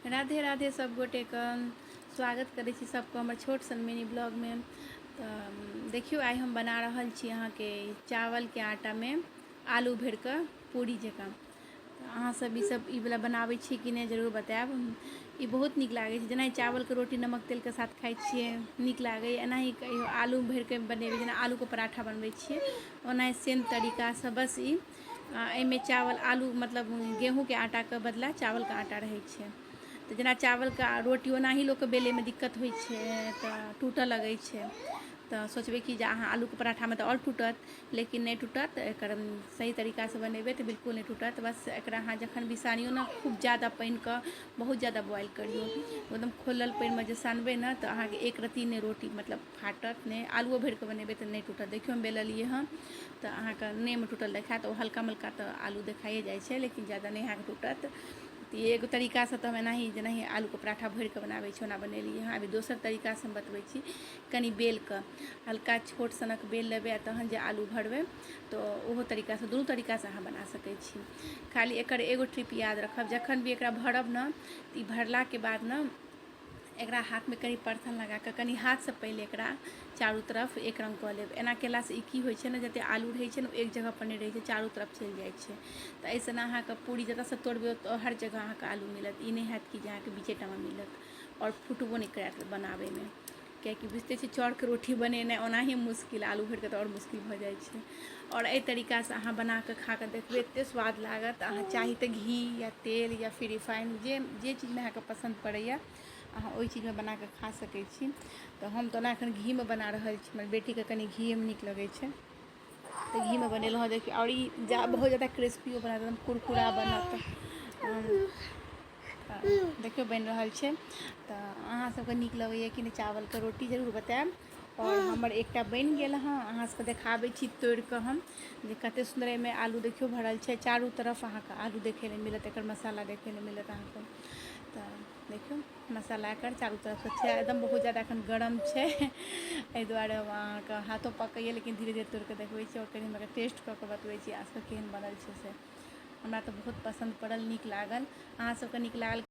राधे राधे सब गोटेके स्वागत करै छी सबके हमर छोट सन मिनी ब्लॉगमे। तऽ देखियौ, आइ हम बना रहल छी अहाँके चावलके आटामे आलू भरिकऽ पूरी जकाँ। तऽ अहाँ सब ई सब ई वला बनाबै छी कि नहि, जरूर बतायब। ई बहुत नीक लागै छै। जेना चावलके रोटी नमक तेलके साथ खाइ छियै, नीक लागैए, एनाही कहियो आलू भरिकऽ बनेबै। जेना आलूके पराठा बनबै छियै, ओनाही सेम तरीकासँ। बस ई एहिमे चावल आलू, मतलब गेहूँके आटाके बदला चावलके आटा रहै छै। तऽ जेना चावलके रोटी ओनाही लोकके बेलैमे दिक्कत होइ छै, तऽ टूटऽ लगै छै, तऽ सोचबै कि जे अहाँ आलूके पराठामे तऽ आओर टूटत, लेकिन नहि टूटत। एकर सही तरीकासँ बनेबै तऽ बिल्कुल नहि टूटत। बस एकरा अहाँ जखन भी सानियौ ने, खूब ज्यादा पानिके बहुत ज्यादा बॉयल करियौ। एकदम खोलल पानिमे जे सानबै ने, तऽ अहाँके एक रत्ती नहि रोटी मतलब फाटत नहि। आलुओ भरिकऽ बनेबै तऽ नहि टूटत। देखियौ, हम बेललियै हँ तऽ अहाँके नहि एहिमे टूटल देखायत। ओ हल्का मल्का तऽ आलू देखाइए जाइ छै, लेकिन ज्यादा नहि अहाँके टूटत। तऽ एगो तरीकासँ तऽ हम एनाही, जेनाही आलूके पराठा भरिकऽ बनाबै छी, ओना बनेलियै हँ। अभी दोसर तरीकासँ हम बतबै छी। कनि बेलके हल्का छोट सनक बेल लेबै आ तहन जे आलू भरबै, तऽ ओहो तरीकासँ, दुनू तरीकासँ अहाँ बना सकै छी। खाली एकर एगो ट्रिप याद रखब, जखन भी एकरा भरब ने, तऽ ई भरलाके बाद ने एकरा हाथमे कनि परथन लगाकऽ कनि हाथसँ पहिले एकरा चारू तरफ एक रङ्ग कऽ लेब। एना केलासँ ई की होइ छै ने, जतेक आलू रहै छै ने, ओ एक जगहपर नहि रहै छै, चारू तरफ चलि जाइ छै। तऽ एहिसँ ने अहाँके पूरी जतऽसँ तोड़बै, ओतऽ हर जगह अहाँके आलू मिलत। ई नहि हैत कि जे अहाँके बीचेटामे मिलत। आओर फुटबो नहि करत बनाबैमे, कियाकि बुझिते छी, चाउरके रोटी बनेनाइ ओनाही मुश्किल, आलू भरिकऽ तऽ आओर मुश्किल भऽ जाइ छै। आओर एहि तरीकासँ अहाँ बनाकऽ खा कऽ देखबै, एतेक स्वाद लागत। अहाँ चाही तऽ घी या तेल या फिर रिफाइन, जे जे चीजमे अहाँके पसन्द पड़ैए, अहाँ ओहि चीजमे बनाकऽ खा सकै छी। तऽ हम तऽ ओना एखन घीमे बना रहल छी। हमर बेटीके कनि घीएमे नीक लगै छै, तऽ घीमे बनेलहुँ हँ। देखियौ, आओर ई बहुत ज्यादा क्रिस्पियो बनत, एकदम कुरकुरा बनत। देखियौ, बनि रहल छै। तऽ अहाँ सबके नीक लगैए कि नहि चावलके रोटी, जरूर बतायब। आओर हमर एकटा बनि गेल हँ, अहाँ सबके देखाबै छी तोड़िकऽ हम जे कते सुन्दर एहिमे आलू देखियौ भरल छै। चारू तरफ अहाँके आलू देखै लए मिलत, एकर मसाला देखै लए मिलत अहाँके। तऽ देखियौ, मसाला एकर चारू तरफसँ छै। एकदम बहुत ज्यादा एखन गरम छै, एहि दुआरे अहाँके हाथो पकैए, लेकिन धीरे धीरे तोड़िकऽ देखबै छी। आओर कनि हम एकर टेस्ट कऽ कऽ बतबै छी अहाँ सबके, केहन बनल छै से। हमरा तऽ बहुत पसन्द पड़ल, नीक लागल। अहाँ सबके नीक लागल?